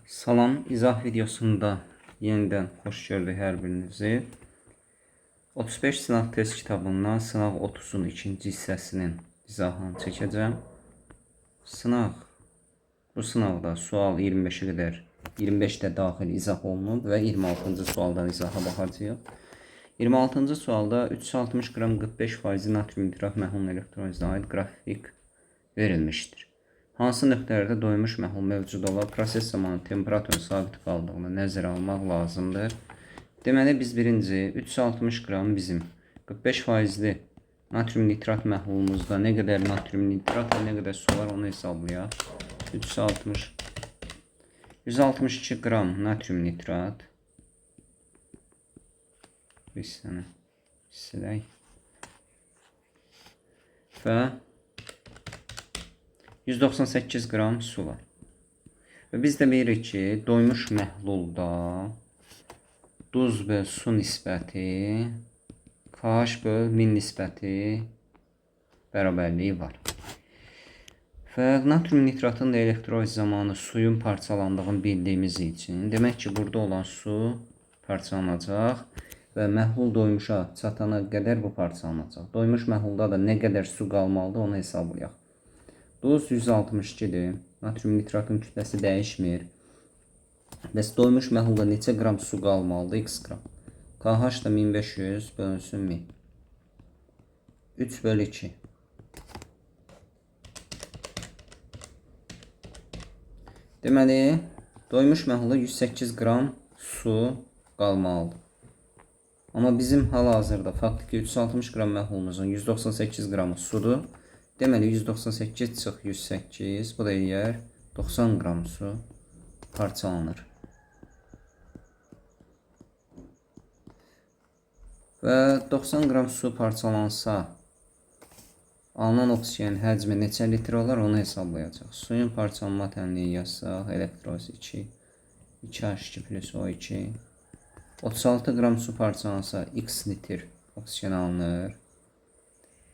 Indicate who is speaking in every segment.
Speaker 1: Salam, izah videosunda yenidən xoş gördük hər birinizi. 35 sınaq test kitabından sınaq 30-un ikinci hissəsinin izahını çəkəcəm. Bu sınaqda sual 25-ə qədər, 25 də daxil izah olunub və 26-cı sualdan izaha baxacağıq. 26-cı sualda 360 qram 45% natrium nitrat məhlulun elektrolizinə aid qrafik verilmişdir. Hansı nöqtələrdə doymuş məhlul mövcud olar? Proses zamanı temperaturun sabit qaldığını nəzərə almaq lazımdır. Deməli, biz birinci 360 qram bizim 45% natrium nitrat məhlulumuzda nə qədər natrium nitrat və nə qədər su var onu hesablayaq. 360 162 qram natrium nitrat. Bir sənə silək. Və 198 qram su var. Və biz də bilirik ki, doymuş məhlulda duz və su nisbəti KH böl 1000 nisbəti bərabərliyi var. Və natrium nitratın da elektroliz zamanı suyun parçalandığını bildiyimiz üçün, demək ki, burada olan su parçalanacaq və məhlul doymuşa çatana qədər bu parçalanacaq. Doymuş məhlulda da nə qədər su qalmalıdır, onu hesablayaq. Duz 162-dir. Natrium nitratın kütləsi dəyişmir. Bəs doymuş məhlulda neçə qram su qalmalıdır? X qram. KH da 1500 bölünsün 1000. 3 bölü 2. Deməli, doymuş məhlulda 108 qram su qalmalıdır. Amma bizim hal-hazırda faktiki 360 qram məhlulumuzun 198 qramı sudur. Deməli 198 çıx 108, bu da eləyər 90 qram su parçalanır. Və 90 qram su parçalansa, alınan oksigen həcmi neçə litr olar onu hesablayacaq. Suyun parçalanma tənliyi yazsaq, elektroliz 2, 2H2 plus O2, 36 qram su parçalansa x litr oksigen alınır.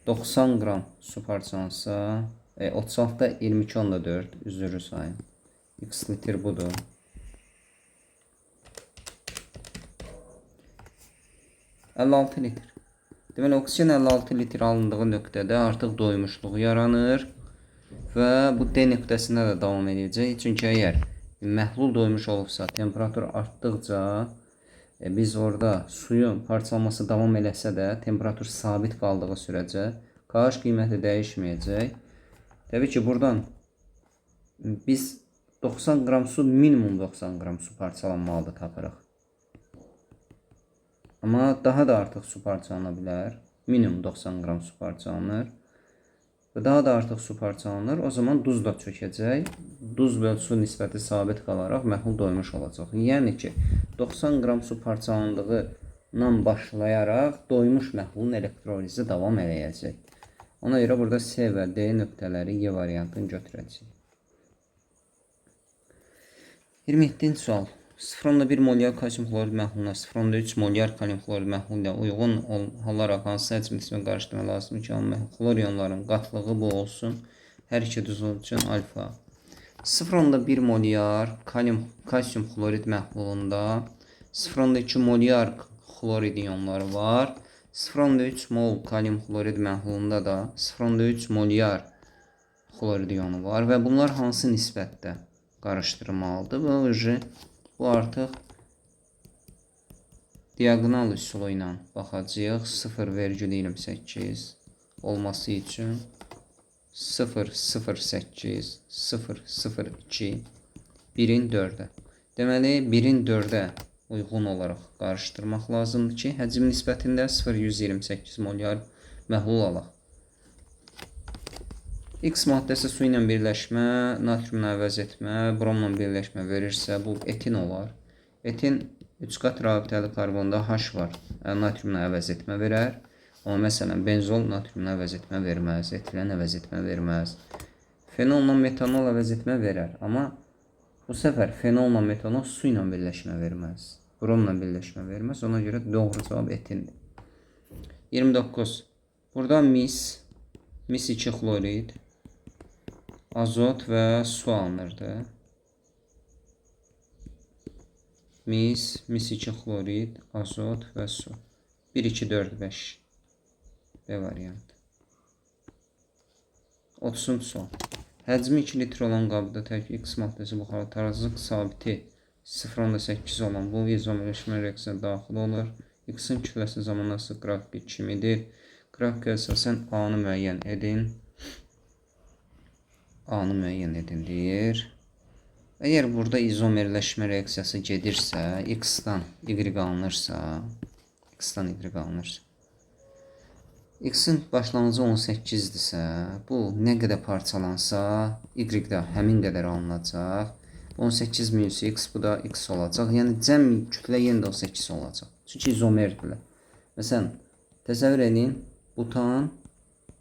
Speaker 1: 90 qram su parçalansa, 36-da 22,4 üzrü sayın. X litr budur. 56 litr. Deməli, oksigen 56 litr alındığı nöqtədə artıq doymuşluq yaranır və bu D nöqtəsində də davam edəcək. Çünki əgər məhlul doymuş olubsa, temperatur artdıqca biz orada suyun parçalanması davam eləsə də, temperatur sabit qaldığı sürəcə KH qiyməti dəyişməyəcək. Təbii ki, buradan biz 90 qram su, minimum 90 qram su parçalanmalıdır tapırıq. Amma daha da artıq su parçalana bilər. Minimum 90 qram su parçalanır. Və daha da artıq su parçalanır. O zaman duz da çökəcək. Duz və su nisbəti sabit qalaraq məhlul doymuş olacaq. Yəni ki, 90 qram su parçalandığından başlayaraq doymuş məhlulun elektrolizi davam eləyəcək. Ona görə burada C və D nöqtələri Y variantını götürəcəyik. 27-ci sual. 0,1 molyar kalsium xlorid məhluluna 0,3 molyar kalium xlorid məhlulu ilə uyğun olaraq hansı həcm nisbətini qarışdırmaq lazımdır ki, xlor ionlarının qatlığı bu olsun. Hər iki duz üçün alfa. 0,1 molyar kalsium xlorid məhlulunda 0,2 molyar xlorid ionları var. 0,3 mol kalium xlorid məhlulunda da 0,3 molyar xlorid ionu var və bunlar hansı nisbətdə qarışdırılmalıdır? Bu artıq diaqonal üsulu ilə baxacağıq. 0,28 olması üçün 0,08, 0,02, 1-in 4-ə. Deməli, 1-in 4-ə uyğun olaraq qarışdırmaq lazımdır ki, həcm nisbətində 0,128 molyar məhlul alaq. X maddəsi su ilə birləşmə, natriumla əvəz etmə, bromla birləşmə verirsə, bu etin olar. Etin 3 qat rabitəli karbonda H var, natriumla əvəz etmə verər. Amma məsələn, benzol natriumla əvəz etmə verməz, etilen əvəz etmə verməz. Fenolla metanol əvəz etmə verər. Amma bu səfər fenolla metanol su ilə birləşmə verməz. Bromla birləşmə verməz. Ona görə doğru cavab etindir. 29. Burada mis, mis 2 xlorid, azot və su alınırdı. Mis, mis 2 xlorid, azot və su. 1, 2, 4, 5. B variantı. 30-cu sual. Həcmi 2 litr olan qabda tərkib X maddəsi buxarı tarazlıq sabiti 0,8 olan bu izomerləşmə reaksiyasına daxil olur. X-in kütləsi zamanası qrafiki kimidir? Qrafikə əsasən A-nı müəyyən edin. A-nı müəyyən edin deyir. Əgər burada izomerləşmə reaksiyası gedirsə, X-dan Y alınırsa, X-dan Y alınırsa, X-in başlanğıcı 18-dirsə, bu nə qədər parçalansa, Y də həmin qədər alınacaq. 18 minus X, bu da X olacaq. Yəni, cəm kütlə yenə də 18 olacaq. Çünki izomerdirlər. Məsələn, təsəvvür edin, butan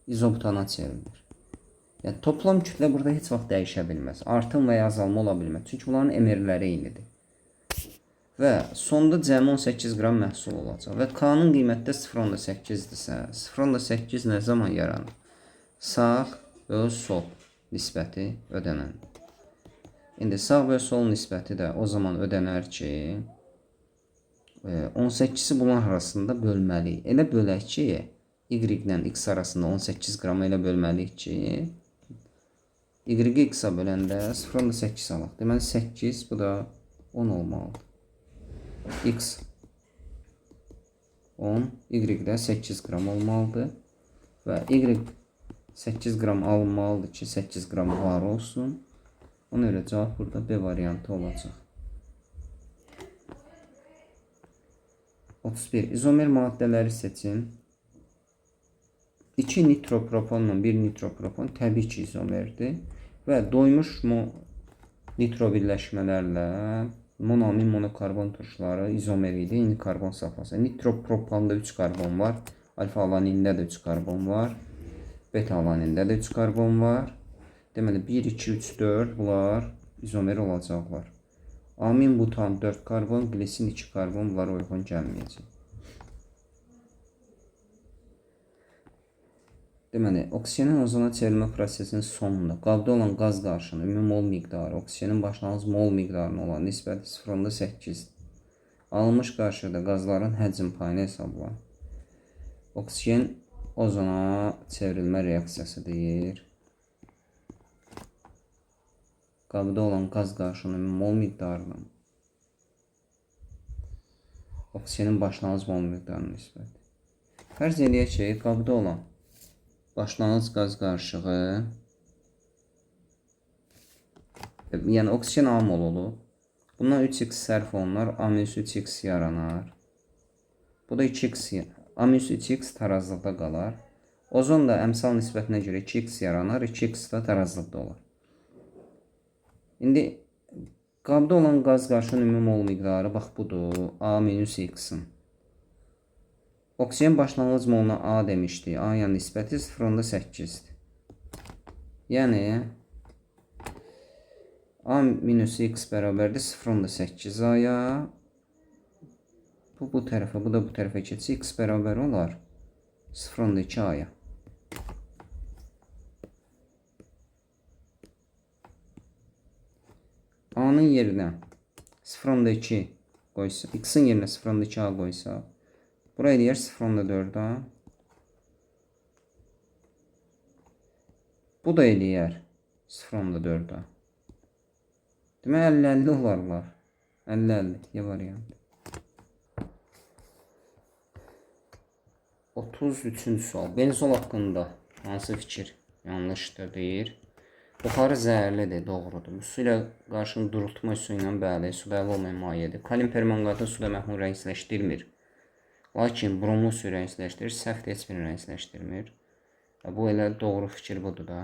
Speaker 1: izobutana çevrilir. Yəni, toplam kütlə burada heç vaxt dəyişə bilməz. Artım və ya azalma ola bilməz. Çünki bunların emirləri eynidir. Və sonda cəmi 18 qram məhsul olacaq. Və K-nın qiyməti də 0,8-dirsə, 0,8 nə zaman yaranır? Sağ və sol nisbəti ödənən. İndi sağ və sol nisbəti də o zaman ödənər ki, 18-i bunlar arasında bölməliyik. Elə bölək ki, Y ilə X arasında 18 qram elə bölməliyik ki, Y-i X-a böləndə 0,8 alaq. Deməli 8, bu da 10 olmalıdır. X 10, Y də 8 qram olmalıdır. Və Y 8 qram alınmalıdır ki, 8 qram var olsun. Ona görə cavab burada B variantı olacaq. 31. İzomer maddələri seçin. 2 nitropropanla 1 nitropropon təbii ki izomerdir. Və doymuş nitro birləşmələrlə monoamin monokarbon turşuları izomer idi. İndi karbon safhası. Nitropropanda 3 karbon var. Alfa-alanində də 3 karbon var. Beta-alanində də 3 karbon var. Deməli 1, 2, 3, 4 bunlar izomer olacaqlar. Amin butan 4 karbon, glisin 2 karbon bunlara uyğun gəlməyəcək. Deməli, oksigenin ozona çevrilmə prosesinin sonunda qabda olan qaz qarışığının ümumi mol miqdarı oksigenin başlanğıc mol miqdarına olan nisbəti 0,8. Alınmış qarışıqda qazların həcm payını hesablayın. Oksigen ozona çevrilmə reaksiyası deyir. Qabda olan qaz qarışığının ümumi mol miqdarının oksigenin başlanğıc mol miqdarına nisbəti. Fərz eləyək ki, qabda olan başlanğıc qaz qarışığı, yəni oksigen A mol olub. Bundan 3x sərf olunar, A minus 3x yaranar. Bu da 2x, A minus 3x tarazlıqda qalar. Ozon da əmsal nisbətinə görə 2x yaranar, 2x da tarazlıqda olar. İndi qabda olan qaz qarışığının ümumi mol miqdarı bax budur, A minus x-in. Oksigen başlanğıc moluna A demişdik. A-ya nisbəti 0,8-dir. Yəni A minus x bərabərdir 0,8 A-ya. Bu tərəfə, bu da bu tərəfə keçsə x bərabər olar 0,2 A-ya. A-nın yerinə 0,2 qoysa, x-in yerinə 0,2 A qoysaq, bura eləyər 0,4 A. Bu da eləyər 0,4 A. Demək 50-50 olarlar. 50-50 Y variantı. 33-cü sual. Benzol haqqında hansı fikir yanlışdır deyir. Buxarı zəhərlidir, doğrudur. Bu su ilə qarşını durultma üsulu ilə bəli, suda əl olmayan mayedir. Kalium permanqatı suda məhlul rəngsləşdirmir. Lakin bromlu suyu rəngsləşdirir, səhv də heç birini rəngsləşdirmir. Bu elə doğru fikir budur da.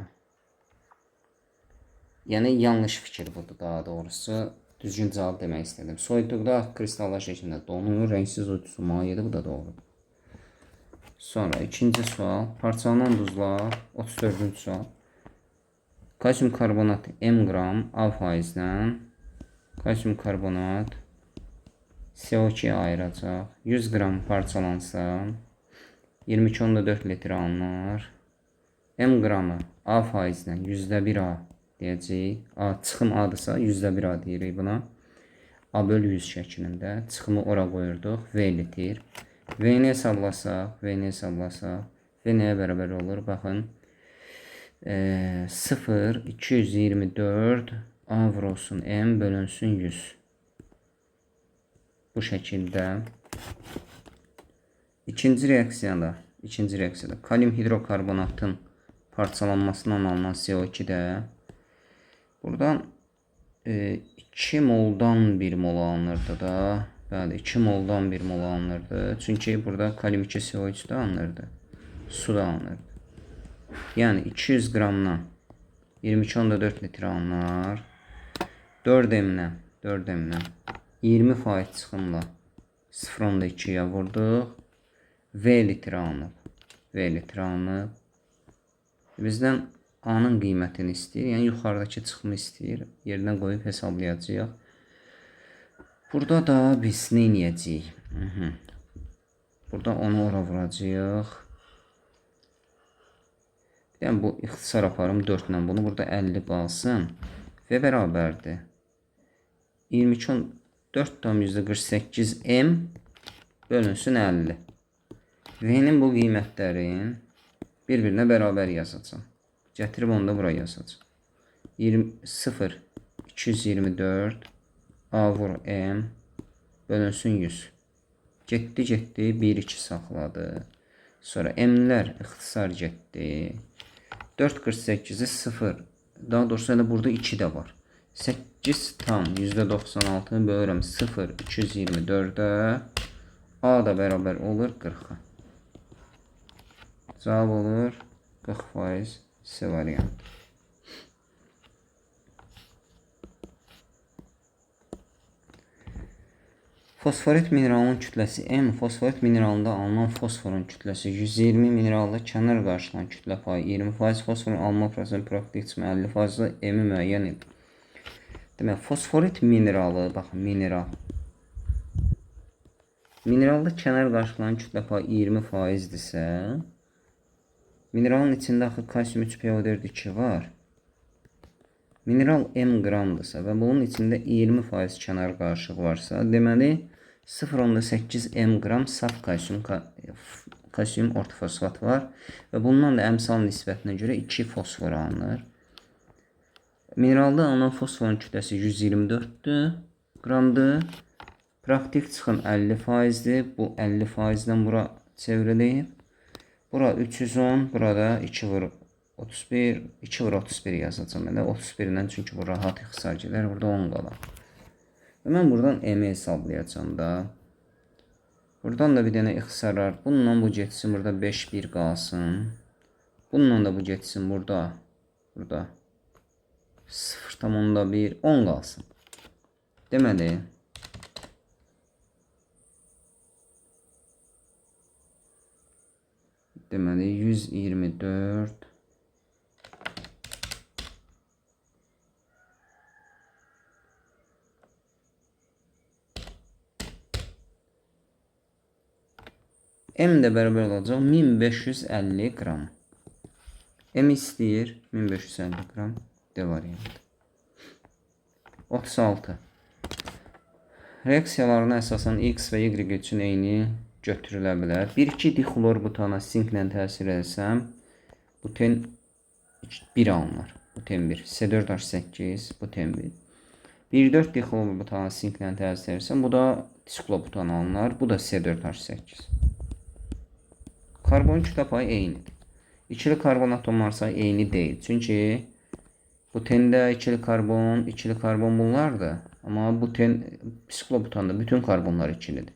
Speaker 1: Yəni yanlış fikir budur daha doğrusu. Düzgün cavab demək istədim. Soyuqda kristallar şəklində donur, rəngsiz uçsu mayedir, bu da doğrudur. Sonra ikinci sual, parçalanan duzlar, 34-cü sual. Kalsium karbonat m qram A faizlə kalsium karbonat CO2 ayıracaq. 100 qram parçalansa 22,4 litr alınar. M qramı A faizlə %1 A deyəcəyik. A çıxım A-dırsa %1 A deyirik buna. A böl 100 şəklində. Çıxımı ora qoyurduq. V litr. V-ni hesablasaq, V nəyə bərabər olur? Baxın. 0,224 A vurulsun M bölünsün 100. Bu şəkildə. İkinci reaksiyada kalium hidrokarbonatın parçalanmasından alınan CO2 də buradan 2 moldan 1 mol alınırdı da. Bəli, 2 moldan 1 mol alınırdı. Çünki burada kalium 2 CO3 də alınırdı. Su da alınırdı. Yəni 200 qramdan 22,4 litr alınar. 4M-lə 20% çıxımla 0,2-yə vurduq. V litr alınıb. Bizdən A-nın qiymətini istəyir. Yəni yuxarıdakı çıxımı istəyir. Yerinə qoyub hesablayacağıq. Burada da biz nə eləyəcəyik? Burada onu ora vuracağıq. Yəni bu ixtisar aparım 4 ilə bunu. Burada 50 qalsın. V bərabərdir. 22,48 M bölünsün 50. V-nin bu qiymətlərin bir-birinə bərabər yazacağam. Gətirib onu da bura yazacağam. 0,224 A vur M bölünsün 100. Getdi, 1, 2 saxladı. Sonra M-lər ixtisar getdi. 4,48-i 0. Daha doğrusu elə burada 2 də var. 8,96%-nı bölürəm 0,224-ə. A da bərabər olur 40-a. Cavab olur 40% C variantı. Fosforit mineralının kütləsi M, fosforit mineralında alınan fosforun kütləsi 120, mineralda kənar qarşılanan kütlə payı 20%, fosforun alınma prosesinin praktik çıxımı 50%, M-i müəyyən edir. Demək, fosforit mineralı, baxın, mineral. Mineralda kənar qarşılanan kütlə payı 20%-dirsə, mineralın içində axı kalsium 3PO4 2 var. Mineral M qramdırsa və bunun içində 20% kənar qarışığı varsa, deməli 0,8 M qram saf kalsium ortofosfat var və bundan da əmsal nisbətinə görə 2 fosfor alınır. Mineralda alınan fosforun kütləsi 124 qramdır. Praktik çıxım 50%-dir. Bu 50%-dən bura çevrilib. Bura 310, burada 2 vur 31, 2 vur 31 yazacağım elə. 31-dən çünki bu rahat ixtisar gedər. Burada 10 qalar. Və mən buradan M-i hesablayacağım da. Buradan da bir dənə ixtisar. Bununla bu getsin, burada 5, 1 qalsın. Bununla da bu getsin, burada 0,1, 10 qalsın. Deməli, 124 M də bərabər olacaq 1550 qram. M istəyir 1550 qram D variantı. 36. Reaksiyalarına əsasən X və Y üçün eyni götürülə bilər. 1,2 dixlor butana sinklə təsir etsəm, buten 1 alınır. Buten 1. C4H8, buten 1. 1,4 dixlor butana sinklə təsir etsəm, bu da siklobutан alınır. Bu da C4H8. Karbon kütlə payı eynidir. İkili karbon atomlar sayı eyni deyil. Çünki butende ikili karbon, ikili karbon bunlardır. Amma buten, siklobutanda bütün karbonlar ikilidir.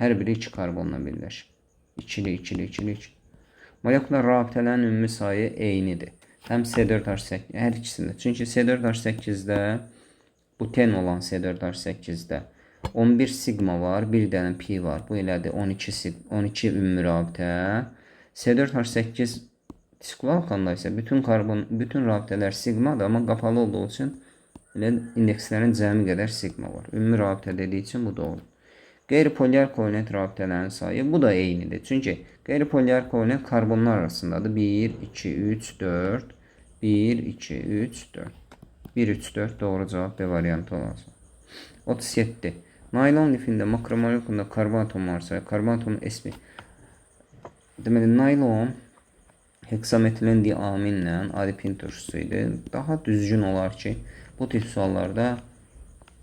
Speaker 1: Hər biri iki karbonla birləşir. İkili, ikili, ikili, ikili. Molekular rabitələrin ümumi sayı eynidir. Həm C4H8, hər ikisində. Çünki C4H8-də buten olan C4H8-də 11 sigma var, bir dənə pi var. Bu elədir 12 ümumi rabitə. C4H8 sikloalkanda isə bütün rabitələr sigmadır, amma qapalı olduğu üçün elə indekslərin cəmi qədər sigma var. Ümumi rabitə dediyi üçün bu doğru. Qeyri-polyar kovalent rabitələrin sayı bu da eynidir. Çünki qeyri-polyar kovalent karbonlar arasındadır. 1, 2, 3, 4, 1, 2, 3, 4. 1, 3, 4 doğru cavab B variantı olacaq. 37. Naylon lifində makromolekulunda karbon atomları sayı, karbon atomu sp. Deməli, naylon heksametilen diaminlə adipin turşusu idi. Daha düzgün olar ki, bu tip suallarda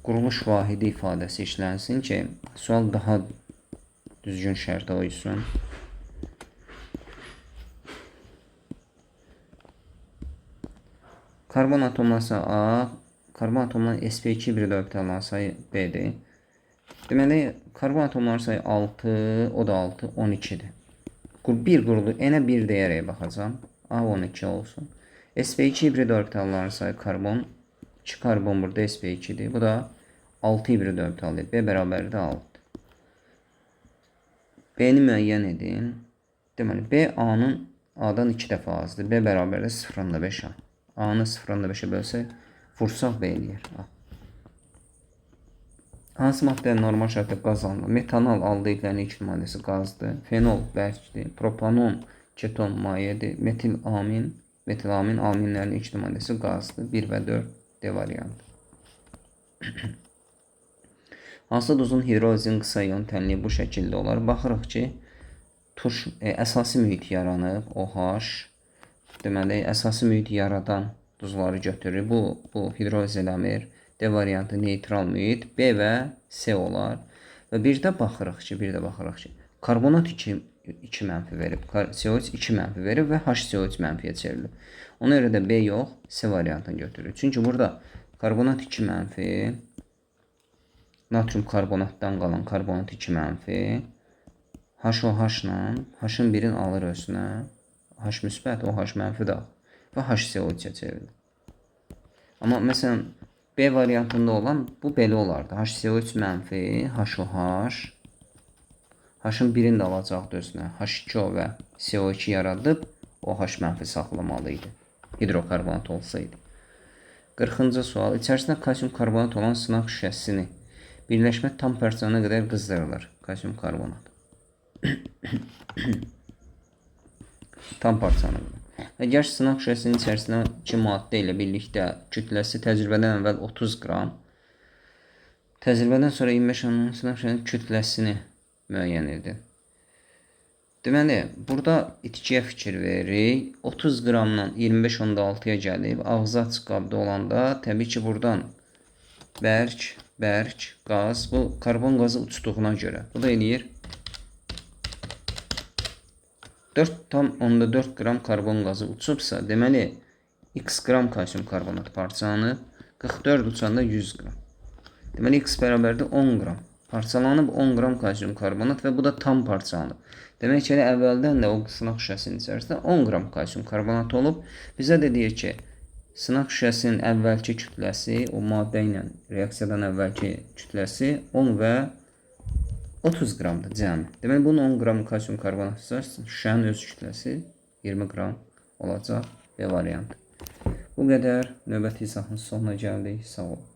Speaker 1: quruluş vahidi ifadəsi işlənsin ki, sual daha düzgün şərtə uysun. Karbon atomları A, karbon atomları sp2 hibrid orbitalların sayı B-dir. Deməli, karbon atomları sayı 6, o da 6, 12-dir. Bir qurulu N-ə 1 deyərək baxacağam. A 12 olsun. sp2 hibrid orbitalların sayı karbon. 2 karbon burada sp2-dir. Bu da 6 hibrid orbitaldır. B bərabərdir 6. B-ni müəyyən edin. Deməli, B A-nın A-dan 2 dəfə azdır. B bərabərdir 0,5 A. A-nı 0,5-ə bölsək, vursaq B eləyir. A. Hansı maddənin normal şərtdə qaz alınır? Metanol aldehidlərin ilk maddəsi qazdır. Fenol bərkdir. Propanon keton mayedir. Metilamin, metilamin aminlərin ilk maddəsi qazdır. 1 və 4 D variantı. Hansı duzun hidrolizin qısa ion tənliyi bu şəkildə olar? Baxırıq ki, turş əsasi mühit yaranıb, OH. Deməli, əsasi mühit yaradan duzları götürür. Bu hidroliz eləmir. D variantı neytral mühit, B və C olar. Və bir də baxırıq ki, karbonat 2 mənfi verib, CO3 2 mənfi verib və HCO3 mənfiyə çevrilib. Ona görə də B yox, C variantını götürür. Çünki burada karbonat 2 mənfi, natrium karbonatdan qalan karbonat 2 mənfi, HOH-la H-ın birini alır özünə, H müsbət, OH mənfi də və HCO3-ə çevrilir. Amma məsələn, B variantında olan bu belə olardı. HCO3 mənfi, HOH, H-ın birini də alacaqdı özünə. H2O və CO2 yaradıb OH mənfi saxlamalı idi. Hidrokarbonat olsaydı. 40-cı sual. İçərisində kalsium karbonat olan sınaq şüşəsini birləşmə tam parçalanana qədər qızdırılır. Kalsium karbonat. Tam parçalanana qədər. Əgər sınaq şüşəsinin içərisində iki maddə ilə birlikdə kütləsi təcrübədən əvvəl 30 qram, təcrübədən sonra 25 qram sınaq şüşəsinin kütləsini müəyyən edin. Deməli, burada itkiyə fikir veririk. 30 qramdan 25,6-ya gəlib, ağzı açıq qabda olanda təbii ki, buradan bərk, bərk, qaz, bu karbon qazı uçduğuna görə. Bu da eləyir 4,4 qram karbon qazı uçubsa, deməli, x qram kalsium karbonat parçalanıb, 44 uçanda 100 qram. Deməli, x bərabərdir 10 qram. Parçalanıb 10 qram kalsium karbonat və bu da tam parçalanıb. Demək ki, elə əvvəldən də o sınaq şüşəsinin içərisində 10 qram kalsium karbonat olub. Bizə də deyir ki, sınaq şüşəsinin əvvəlki kütləsi, o maddə ilə reaksiyadan əvvəlki kütləsi 10 və 30 qramdır cəmi. Deməli, bunun 10 qram kalsium karbonatsa, şüşənin öz kütləsi 20 qram olacaq. B variantı. Bu qədər. Növbəti izahın sonuna gəldik. Sağ olun.